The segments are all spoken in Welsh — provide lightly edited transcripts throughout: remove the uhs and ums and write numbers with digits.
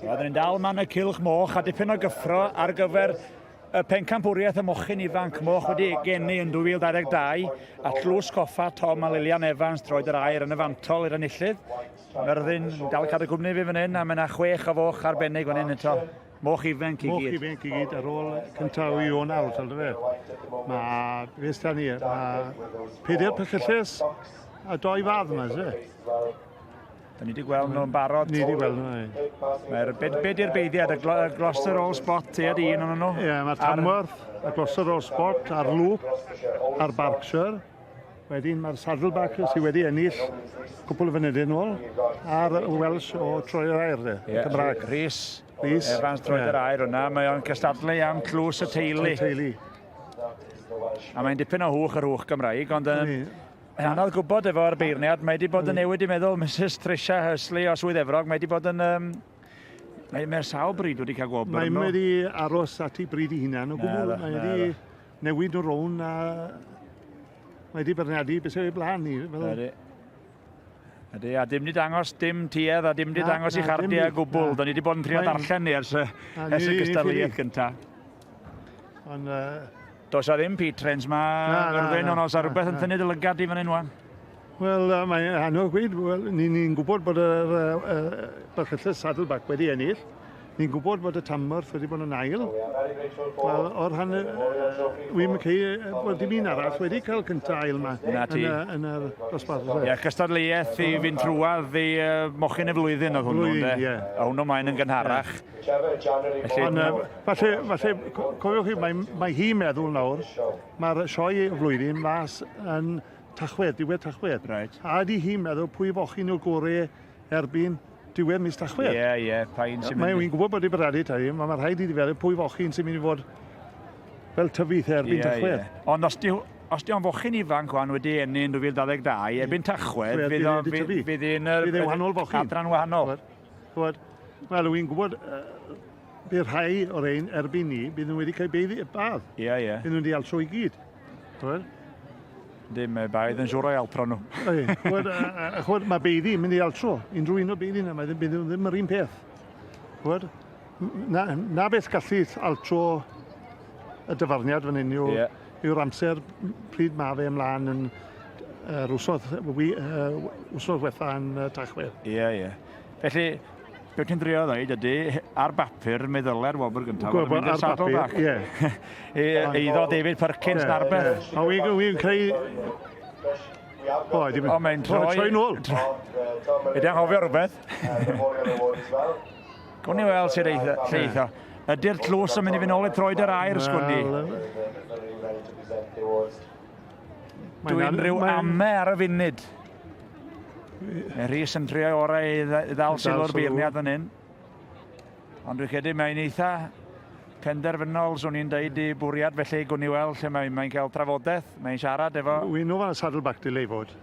Oedden ni'n dal man y cylch moch a dipyn o gyffro ar gyfer y pencampwriaeth y mochyn ifanc moch wedi ei geni yn 2022 a tlws coffa Tom a Lilian Evans troed yr air yn y fantol i'r enillydd. Myrddin dal cadw cwmni fi fan hyn a mae yna chwech o foch arbennig fan hyn eto. Moch ifanc i gyd. Moch ifanc i gyd ar ôl cyntaf i Ionawr, tal dy fe. Mae, beth da ni, mae pedair pychylles a doi fadd yma, ysfe? Da ni wedi gweld nhw'n barod. Ni wedi gweld nhw, ie. Mae'r, be, be di'r beiddiad? Y, Glo, y Gloucester All Spot, te ydi un o'n nhw? Ie, yeah, mae'r Tamworth, y Gloucester All Spot, a'r Loop, a'r Berkshire. Wedyn mae'r Saddleback sydd wedi ennill cwpl o fynydde nôl, a'r Welsh o Troi'r Air, de, yeah, Cymraeg. Rhys, Rhys Evans Troi'r yeah. Air hwnna, mae o'n cystadlu am tlws y teulu. Y teulu. A mae'n dipyn o hwch yr hwch Gymraeg, ond um, Mae'n anodd gwybod efo'r beirniad. Mae wedi bod yn newid i meddwl Mrs Tricia Hursley o Swydd Efrog. Mae wedi bod yn... Um, mae, mae sawl bryd wedi cael gwobr. Mae wedi aros at ei bryd ei hunan o gwbl. Mae wedi newid o rown a mae wedi beirniadu beth sy'n ei blaen ni. Ydy. Ydy, a dim di dangos dim tuedd a dim di dangos i chardiau o gwbl. Da ni wedi bod yn trio darllen ni ers, ers y gystadleuaeth gyntaf. Ond uh, Does 'na ddim Pete Trens ma Myrddin, ond oes 'na rhywbeth yn tynnu dy lygad di fan hyn wan? Wel, uh, mae'n anodd gweud. Wel, ni'n ni gwybod bod yr uh, uh, Byrchylles Saddleback wedi ennill. Ni'n gwybod bod y Tamworth wedi bod yn ail. Wel, o'r rhan... Uh, Wy'n cei bod dim un arall wedi cael cyntaf ail yma. Na ti. Yn, yn yr dosbarth. Ie, yeah, cystadleuaeth i fynd trwadd i uh, mochyn y flwyddyn oedd hwnnw, ynddo? Ie. A hwnnw mae'n yn gynharach. Yeah. Ond falle, falle, cofiwch chi, mae, mae hi'n meddwl nawr, mae'r sioe y flwyddyn mas yn Tachwedd, diwedd Tachwedd. Right. A ydy hi'n meddwl pwy fochyn yw'r gore erbyn diwedd mis Tachwedd. Ie, yeah, ie, yeah, pa un sy'n mynd... Mae'n gwybod bod i byradu ta hi, mae rhaid i feddwl pwy fochyn sy'n mynd i fod fel tyfuth erbyn yeah, Tachwedd. Yeah. Ond os di, os di o'n fochyn ifanc wan wedi enni yn 2022, erbyn Tachwedd, fydd o'n fydd un yr adran wahanol. Ch'mod, wel, wy'n gwybod, uh, bydd rhai o'r ein erbyn ni, bydd nhw wedi cael beiddi, badd. Ie, yeah, ie. Yeah. Bydd nhw wedi altro i gyd. Ch'mod? Dim, mae baedd yn siŵr o'i altro nhw. Ei, ch'mod, ch'mod, mae beiddi yn mynd i altro. Unrhyw un o beiddi yna, mae ddim, bydd nhw ddim yr un peth. Ch'mod? Na, na beth gallu altro y dyfarniad fan hyn yw, yeah. yw'r amser pryd mae fe ymlaen yn yr wsos, uh, wsos wetha yn uh, Tachwedd. Ie, yeah, ie. Yeah. Felly, beth ti'n drio dweud ydy, ar bapur, mi ddylai'r wobr gyntaf fod yn mynd i'r Saddleback. Ie. Eiddo David Perkins yeah, Narbeth. Yeah. A wy'n wi creu... O, o mae'n troi... Troi nôl. Ydy anghofio rhywbeth? Gwn i weld sut eitha, lle eitha. Ydy'r tlws yn mynd i fynd ôl i troed yr air, sgwn i? Dwi'n rhyw ame ar y funud. Mae Rhys yn trio orau i ddal sylw'r beirniad fan hyn. Ond dwi'n credu mae'n eitha penderfynol, swn i'n deud, i bwriad, felly gwn i weld lle mae'n mae cael trafodaeth, mae'n siarad efo... Wy'n nhw fan saddleback delay fod.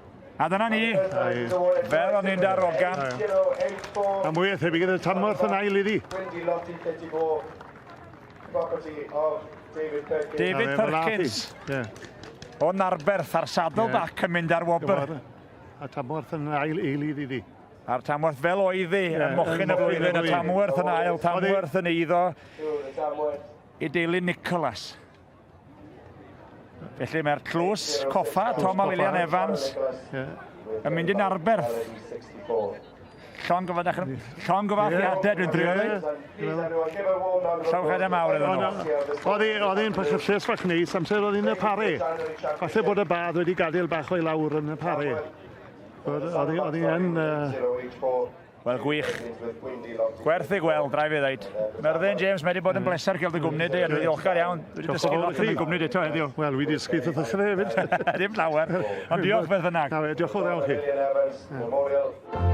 A dyna ni, fel o'n i'n darogan. A mwy o thebyg gyda Tamworth yn ail iddi. David Perkins. O Narberth a'r saddleback yn mynd ar wobr. A Tamworth yn ail eilydd iddi. A'r Tamworth fel oedd hi, yeah, mochyn y flwyddyn, y Tamworth yn ail, Tamworth yn eiddo i deulu Nicholas. Felly mae'r tlws coffa, Tom a Lilian Evans, yn mynd i'n Arberth. Llongyfarchiadau, dwi'n drio ddweud. Llongyfarchiadau mawr iddyn nhw. Oedd hi'n pychylles fach neis amser oedd hi'n y pare. Falle bod y badd wedi gadael bach o'i lawr yn y pare. Oedd hi yn... Wel, gwych. Gwerth ei gweld, rhaid fi ddeud. Myrddin James, mae wedi bod yn bleser cael dy gwmni di, a dwi'n ddiolchgar iawn. Dwi wedi dysgu lot yn y gwmni di eto heddiw. Wel, dwi wedi dysgu wrth ddechrau hefyd. Dim llawer, ond diolch beth bynnag. Na fe, diolch yn fawr iawn chi.